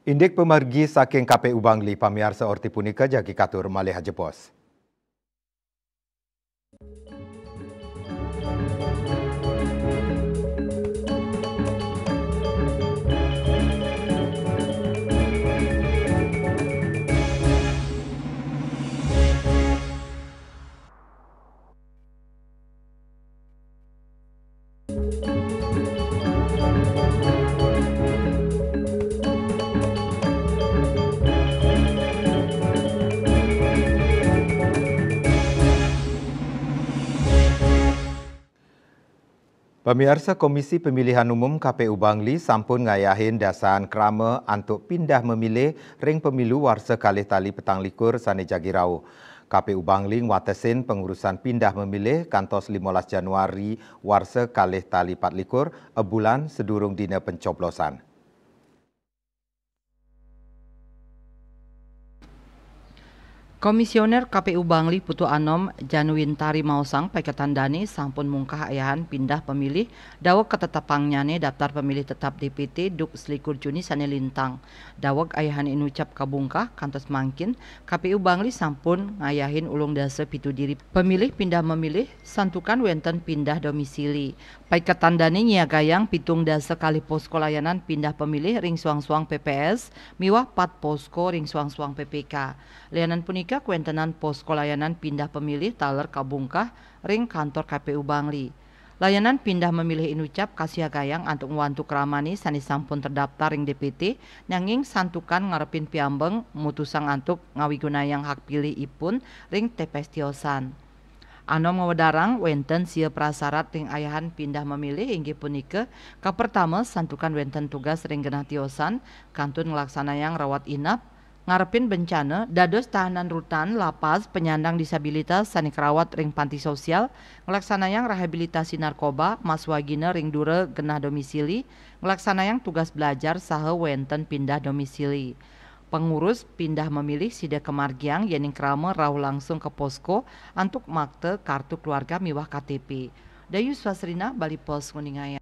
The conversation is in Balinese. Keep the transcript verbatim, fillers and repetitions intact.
Indik pamargi saking K P U Bangli, pamiarsa, orti punika jagi katur malih ajebos. Pamiarsa, Komisi Pemilihan Umum K P U Bangli sampun ngayahin dasaan krama antuk pindah memilih ring pemilu warsa kalih tali petang likur sane jagi rauh. K P U Bangli ngwatesin pengurusan pindah memilih kantos limolas Januari warsa kalih tali patlikur, ebulan sedurung dina pencoblosan. Komisioner K P U Bangli Putu Anom, Januwintari, maosang paiketan dane sampun mungkah ayahan pindah pemilih daweg katetepangnyane daftar pemilih tetap D P T duk selikur Juni sane lintang. Daweg ayahan inucap kabungkah kantos mangkin, K P U Bangli sampun ngayahin ulung dasa pitu diri pemilih pindah memilih santukan wenten pindah domisili. Paiketan dane nyiagayang pitung dasa kalih posko layanan pindah pemilih ring suang-suang P P S miwah pat posko ring suang-suang P P K. Layanan punika kawentenan posko layanan pindah pemilih taler kabungkah ring kantor K P U Bangli. Layanan pindah memilih inucap kasiagayang antuk ngwantu kramane sane sampun terdaftar ring D P T, nanging santukan ngarepin piambeng mutusang antuk ngawigunayang hak pilih ipun ring T P S tiosan. Anom ngwedarang wenten sia prasarat ring ayahan pindah memilih, inggih punika, kapertama, santukan wenten tugas ring genah tiosan kantun nglaksanayang rawat inap, ngarepin bencana, dados tahanan rutan, lapas, penyandang disabilitas sane karawat ring panti sosial, nglaksanayang rehabilitasi narkoba, maswagina ring dura genah domisili, nglaksanayang tugas belajar saha wenten pindah domisili. Pengurus pindah memilih sida kamargiang yening krama rauh langsung ka posko antuk makta kartu keluarga miwah K T P. Dayu Swasrina, Bali Post, nguningayang.